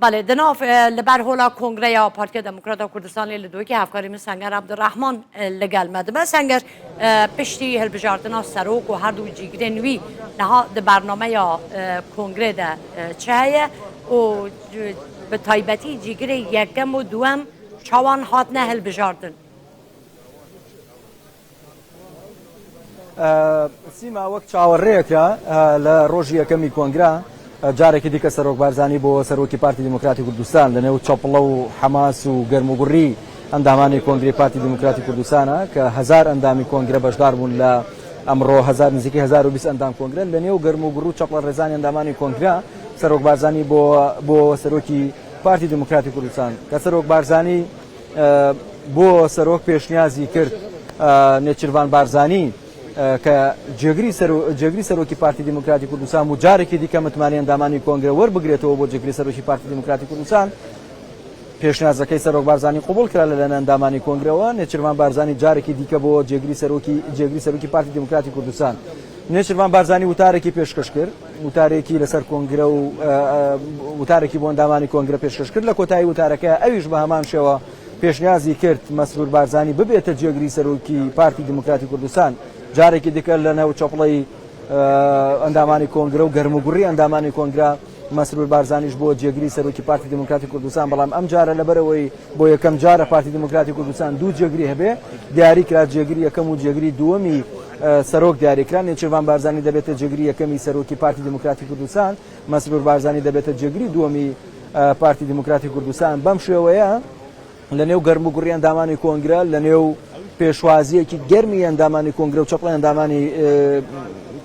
بەڵێ دناف لە بەر هۆڵا کۆنگرەیا پارتیا دموکراتا کوردستانێ لە دویکی هەڤکاری من سەنگەر عەبدولڕەحمان لەگەل مە دبە سەنگەر پشتی هەلبژاردنا سەرۆک و هەردوو جیگرێن وی نها د بەرنامەیا کۆنگرێ دە چ هەیە و بە تایبەتی جیگرێ یەکەم و دووەم چاوان هاتنە هەلبژاردن؟ سیما وەک چاوەڕێکە لە ڕۆژی یەکەمی کۆنگرە جارێکی دیکە سەرۆک بارزانی بۆ سەرۆکی پارتی دیموکراتی کوردستان لە نێو چەپڵە و حەماس و گەرموگوڕی ئەندامانی کۆنگری پارتی دیموکراتی کوردستانە کە هەزار ئەندامی کۆنگرە بەشدار بوون لە ئەمڕۆ هەزار نزیکەی 1020 ئەندام کۆنگرە لە نێو گەرم و گوڕ و چەپڵە ڕێزانی ئەندامانی کۆنگرە سەرۆک بارزانی بۆ بۆ سەرۆکی پارتی دیموکراتی کوردستان کە سەرۆک بارزانی بۆ سەرۆک پێشنیازی کرد نێچیرڤان بارزانی کە جێگری جێگری سەرۆکی پارتی دیموکراتی کوردستان و جارێکی دیکە متمانەی ئەندامانی کۆنگرە وەربگرێتەوە بۆ جێگری سەرۆکی پارتی دیموکراتی کوردستان پێشنیازەکەی سەرۆک بارزانی قبوڵ کرا لەلایەن ئەندامانی کۆنگرەوە نێچیرڤان بارزانی جارێکی دیکە بۆ جێگری سەرۆکی جێگری سەرۆکی پارتی دیموکراتی کوردستان نێچیرڤان بارزانی وتارێکی پێشکەش کرد وتارێکی لەسەر کۆنگرە و وتارێکی بۆ ئەندامانی کۆنگرە پێشکەش کرد لە کۆتایی وتارەکە ئەویش بە هەمان شێوە پێشنیازی کرد مەسرور بارزانی ببێتە جێگری سەرۆکی پارتی دیموکراتی کوردستان جارێکی دیکە لە نێو چەپڵەی ئەندامانی کۆنگرە و گەرموگوڕی ئەندامانی کۆنگرە مەسرور بارزانیش بۆ جێگری سەرۆکی پارتی دیموکراتی کوردستان، بەڵام ئەمجارە لەبەرئەوەی بۆ یەکەم جارە پارتی دیموکراتی کوردستان دوو جێگری هەبێ، دیاری کرا جێگری یەکەم و جێگری دووەمی سەرۆک دیاری کرا، نێچیرڤان بارزانی دەبێتە جێگری یەکەمی سەرۆکی پارتی دیموکراتی کوردستان، مەسرور بارزانی دەبێتە جێگری دووەمی پارتی دیموکراتی کوردستان، بەم شێوەیە. لە نێو گەرموگوڕی ئەندامانی کۆنگرە، لە نێو پێشوازییەکی گەرمی ئەندامانی کۆنگرە و چەپڵەی ئەندامانی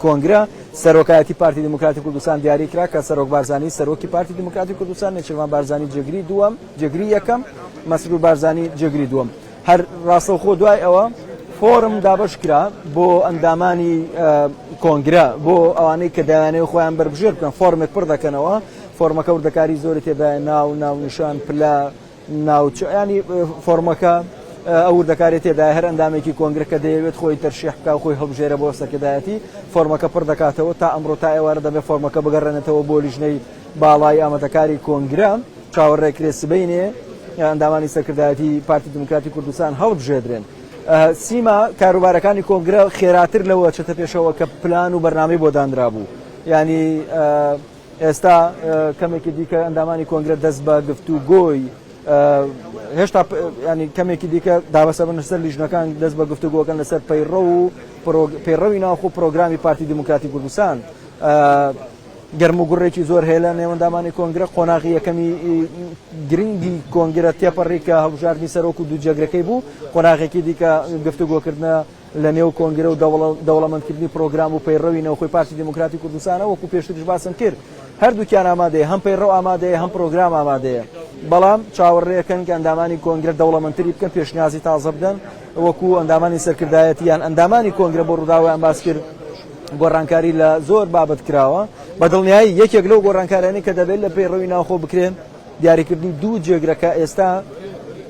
کۆنگرە، سەرۆکایەتی پارتی دیموکراتی کوردستان دیاری کرا کە سەرۆک بارزانی سەرۆکی پارتی دیموکراتی کوردستان، نێچیرڤان بارزانی جێگری دووەم، جێگری یەکەم، مەسرور بارزانی جێگری دووەم. هەر ڕاستەوخۆ دوای ئەوە فۆرم دابەش کرا بۆ ئەندامانی کۆنگرە، بۆ ئەوانەی کە دەیانەوێت خۆیان بەربژێر بکەن، فۆرمێک پڕ دەکەنەوە، فۆرمەکە وردەکاری زۆری تێدایە، ناو، ناونیشان، پلە، ناوچە ینی فۆرمەکە ئەو وردەکاری تێدایە هەر ئەندامێکی کۆنگرە کە دەیەوێت خۆی تەرشیح بکا و خۆی هەڵبژێرە بۆ سەرکردایەتی فۆرمەکە پڕ دەکاتەوە تا ئەمڕۆ تا ئێوارە دەبێت فۆرمەکە بگەڕێنێتەوە بۆ لیژنەی باڵای ئامادەکاری کۆنگرە چاوەڕێکرێ سبەینێ ئەندامانی سەرکردایەتی پارتی دیموکراتی کوردستان هەڵبژێدرێن. سیما کاروبارەکانی کۆنگرە خێراتر لەوە چێتە پێشەوە کە پلان و بەرنامەی بۆ دانرابوو ینی ئێستا کەمێکی دیکە ئەندامانی کۆنگرە دەست بە گفتوگۆی هێشتا ینی کەمێکی دیکە دابەسە بن لەسەر لیژنەکان دەست بە گفتوگۆکەن لەسەر پەیڕەو و پەیڕەوی ناوخۆ پرۆگرامی پارتی دیموکراتی کوردستان گەرم و گوڕێکی زۆر هەیە لە نێوەندامانی کۆنگرە قۆناغی یەکەمی گرنگی کۆنگرە تێپەڕی کە هەڵبژاردنی سەرۆک و دوو جێگرەکەی بوو قۆناغێکی دیکە گفتوگۆکردە لە نێو کۆنگرە و دەوڵەمەندکردنی پرۆگرام و پەیڕەوی ناوخۆی پارتی دیموکراتی کوردستانە، وەکو پێشتریش باسم کرد هەردووکیان ئامادەیە، هەم پەیڕەو ئامادەیە هەم پرۆگرام ئامادەیە، بەڵام چاوەڕێکەن کە ئەندامانی کۆنگرە دەوڵەمەندتری بکەن، پێشنیازی تازە بدەن، وەکو ئەندامانی سەرکردایەتی یان ئەندامانی کۆنگرە بۆ ڕووداویان باس کرد گۆڕانکاری لە زۆر بابەت کراوە، بە دڵنیایی یەکێک لەو گۆڕانکاریانەی کە دەبێت لە پەیڕەوی ناوخۆ بکرێن، دیاریکردنی دوو جێگرە کە ئێستا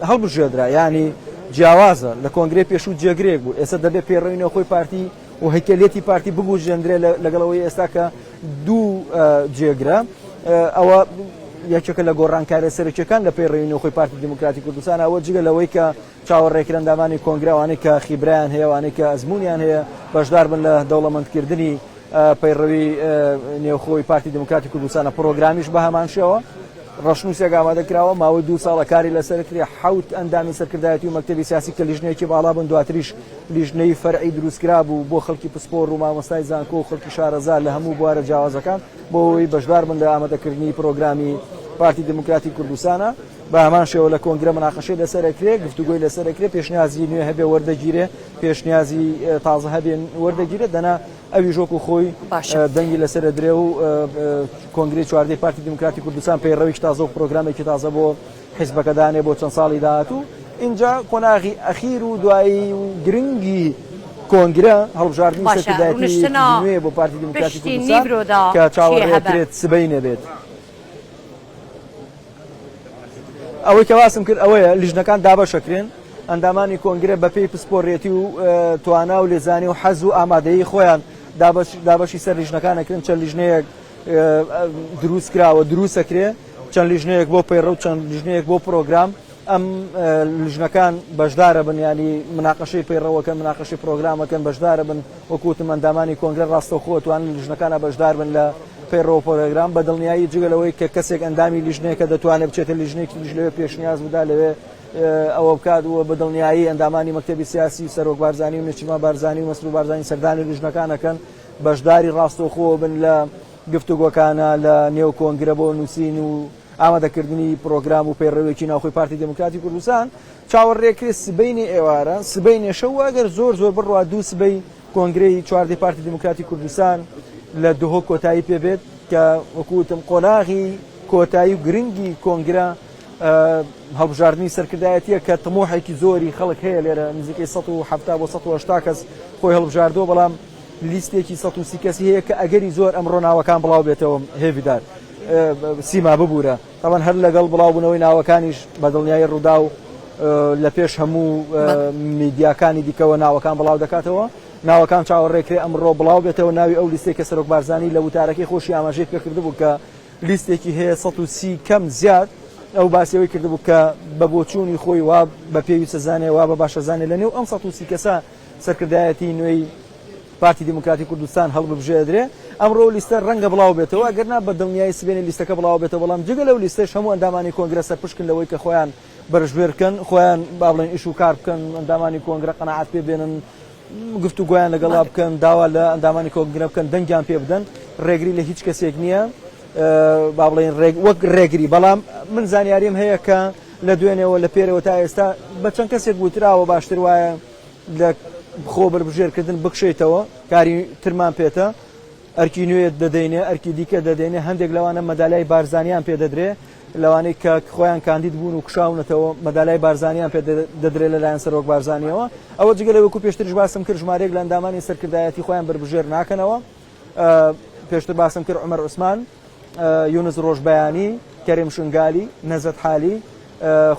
هەڵبژێردرا یانی جیاوازە لە کۆنگرەی پێشوو جێگرێک بوو ئێستا دەبێت پەیڕەوی نێوخۆی پارتی و هەیکەلیەتی پارتی بگوژێندرێ لەگەڵ ئەوەی ئێستا کە دوو جێگرە ئەوە یەکێکە لە گۆڕانکاریە سەرەکیەکان لە پەیڕەوی نێوخۆی پارتی دیموکراتی کوردستان ئەوە جگە لەوەی کە چاوەڕێکرا ئەندامانی کۆنگرە ئەوانەی کە خیبرایان هەیە ئەوانەی کە ئەزمونیان هەیە بەشدار بن لە دەوڵەمەندکردنی پەیڕەوی نێوخۆی پارتی دیموکراتی کوردستانە، پڕۆگرامیش بە هەمان شێوە ڕەشنووسێک ئامادە کراوە، ماوەی دوو ساڵە کاری لەسەر کرێ، حەوت ئەندامی سەرکردایەتی و مەکتەبی سیاسی کە لیژنەیەکی باڵا بوون، دواتریش لیژنەی فەرعی دروستکرابوو بۆ خەڵکی پسپۆڕ و مامۆستای زانکۆ و خەڵکی شارەزا لە هەموو بوارە جیاوازەکان بۆ ئەوەی بەشدار بن لە ئامادەکردنی پڕۆگرامی پارتی دیموکراتی کوردستانە. بە هەمان شێوە لە کۆنگرە مناقەشەی لەسەر ئەکرێ، گفتوگۆی لەسەر ئەکرێ، پێشنیازی نوێ هەبێ وەردەگیرێ، پێشنیازی تازە هەبێ وەردەگیرێ، دەنا ئەویش وەکو خۆی دەنگی لەسەر ئەدرێ و کۆنگرەی چواردەی پارتی دیموکراتی کوردستان پەیڕەوێکی تازە و پرۆگرامێکی تازە بۆ حیزبەکە دانێ بۆ چەند ساڵی داهاتوو. ئینجا قۆناغی ئەخیر و دوایی و گرنگی کۆنگرە هەڵبژاردنی باشە سەرکردایەتی ڕوونشتنا نوێ بۆ پارتی دیموکراتی پشتی کوردستان نیڤرۆدا کە چێ چاوەڕێ هەبە؟ ئەکرێت سبەینێ بێت. ئەوەی کە باسم کرد ئەوەیە لیژنەکان دابەشەکرێن، ئەندامانی کۆنگرە بەپێی پسپۆڕیەتی و توانا و لێزانی و حەز و ئامادەیی خۆیان دابەشی سەر لیژنەکان ئەکرێن، چەند لیژنەیەک دروست کراوە دروستەکرێ. چەند لیژنەیەک بۆ پەیڕەو، چەند لیژنەیەک بۆ پرۆگرام، ئەم لیژنەکان بەشدارە بن یانی مناقەشەی پەیڕەوەکەن، مناقەشەی پرۆگرامەکەن بەشدارە بن، وەکو وتم ئەندامانی کۆنگرە ڕاستەوخۆ ئەتوانن لە لیژنەکانا بەشدار بن لە پەیڕەو و پرۆگرام، بە دڵنیایی جگە لەوەی کە کەسێک ئەندامی لیژنەیەکە دەتوانێت بچێتە لیژنەیەکی تریش لەوێ پێشنیاز بدا لەوێ ئەوە بکات و بە دڵنیایی ئەندامانی مەکتەبی سیاسی و سەرۆک بارزانی و نێچیرڤان بارزانی و مەسرور بارزانی سەردانی لیژنەکان ئەکەن بەشداری ڕاستەوخۆ بن لە گفتوگۆکانە لە نێو کۆنگرە بۆ نووسین و ئامادەکردنی پرۆگرام و پەیڕەوێکی ناوخۆی پارتی دێموکراتی کوردستان. چاوەڕێکرێ سبەینێ ئێوارە، سبەینێ شەو و ئەگەر زۆر زۆر بڕوا دوو سبەی کۆنگرەی چواردەی پارتی دێموکراتی کوردستان لە دهۆک کۆتایی پێ بێت کە وەکو وتم قۆناغی کۆتایی و گرنگی کۆنگرە هەڵبژاردنی سەرکردایەتیە کە تموحێکی زۆری خەڵک هەیە لێرە نزیکەی 170 بۆ 180 کەس خۆی هەڵبژاردووە بەڵام لیستێکی 130 کەسی هەیە کە ئەگەری زۆر ئەمڕۆ ناوەکان بڵاو بێتەوە هێڤیدار سیما ببوورە تاوان هەر لەگەڵ بڵاوبوونەوەی ناوەکانیش بە دڵنیایی ڕووداو لە پێش هەموو میدیاکانی دیکەوە ناوەکان بڵاو دەکاتەوە ناوەکان چاوەڕێکرێ ئەمڕۆ بڵاو بێتەوە ناوی ئەو لیستێک کە سەرۆک بارزانی لە وتارەکەی خۆشی ئاماژەی پێکردبوو کە لیستێکی هەیە 130 کەم زیاد ئەو باسی ئەوەی کردبوو کە بە بۆچوونی خۆی وا بە پێویستە زانێ وا بە باشە زانێ لە نێو ئەم 130 کەسە سەرکردایەتی نوێی پارتی دیموکراتی کوردستان هەڵببژێردرێ. ئەمڕۆ ئەو لیستە ڕەنگە بڵاو بێتەوە، ئەگەر نا بە دڵنیایی سبەینێ لیستەکە بڵاو بێتەوە، بەڵام جگە لەو لیستەش هەموو ئەندامانی کۆنگرە سەرپشکن لەوەی کە خۆیان بەرژبێر بکەن، خۆیان با بڵێین ئیش و کار بکەن، ئەندامانی کۆنگرە قەناعەت پێ بێنن، گفتوگۆیان لەگەڵا بکەن، داوا لە ئەندامانی کۆنگرە بکەن دەنگیان پێ بدەن، ڕێگری لە هیچ کەسێک نییە، با بڵێین وەک ڕێگری، بەڵام من زانیاریم هەیە کە لە دوێنێوە لە پێرەوە تا ئێستا بە چەند کەسێک وتراوە باشتر وایە لە خۆ بەربژێرکردن بکشێیتەوە، کاری ترمان پێتە، ئەرکی نوێت دەدەینێ، ئەرکی دیکە دەدەینێ، هەندێک لەوانە مەدالیای بارزانیان پێ دەدرێ، لەوانەی کە خۆیان کاندید بوون و کشاونەتەوە مەدالیای بارزانیان پێ دەدرێ لەلایەن سەرۆک بارزانیەوە. ئەوە جگە لەوەی وەکو پێشتریش باسم کرد ژمارەیەک لە ئەندامانی سەرکردایەتی خۆیان بەربژێر ناکەنەوە. پێشتر باسم کرد عومەر عوسمان، یونس ڕۆژبەیانی، کەریم شنگالی، نەزەت حالی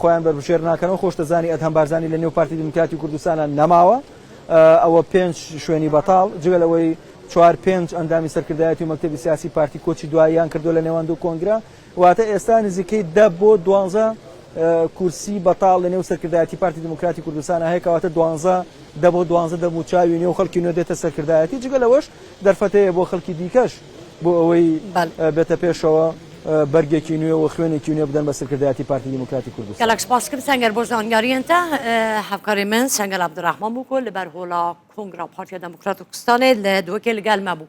خۆیان بەربژێر ناکەنەوە. خۆش دەزانی ئەدهەم بارزانی لە نێو پارتی دیموکراتی کوردستانە نەماوە. ئەوە پێنج شوێنی بەتاڵ، جگە لەوەی چوار پێنج ئەندامی سەرکردایەتی و مەکتەبی سیاسی پارتی کۆچی دواییان کردووە لە نێوان دوو کۆنگرە، واتە ئێستا نزیکەی 10 بۆ 12 کورسی بەتاڵ لە نێو سەرکردایەتی پارتی دیموکراتی کوردستان هەیە، کەواتە دوانزە 10 بۆ 12 دەموچاوی نێو خەڵکی نوێ دێتە سەرکردایەتی، جگە لەوەش دەرفەتەیە بۆ خەڵکی دیکەش بۆ ئەوەی بێتە پێشەوە بەرگێکی نوێ و خوێنێکی نوێ بدەن بە سەرکردایەتی پارتی دیموکراتی کوردستان. گەلەک سپاس کرد سەنگەر بۆ زانیاریەن تە هەڤکارê min Senger Abdurrahman bû ku li ber hola Kongra Partiya Demokrat Kurdistanê li Duhokê li gel me bû.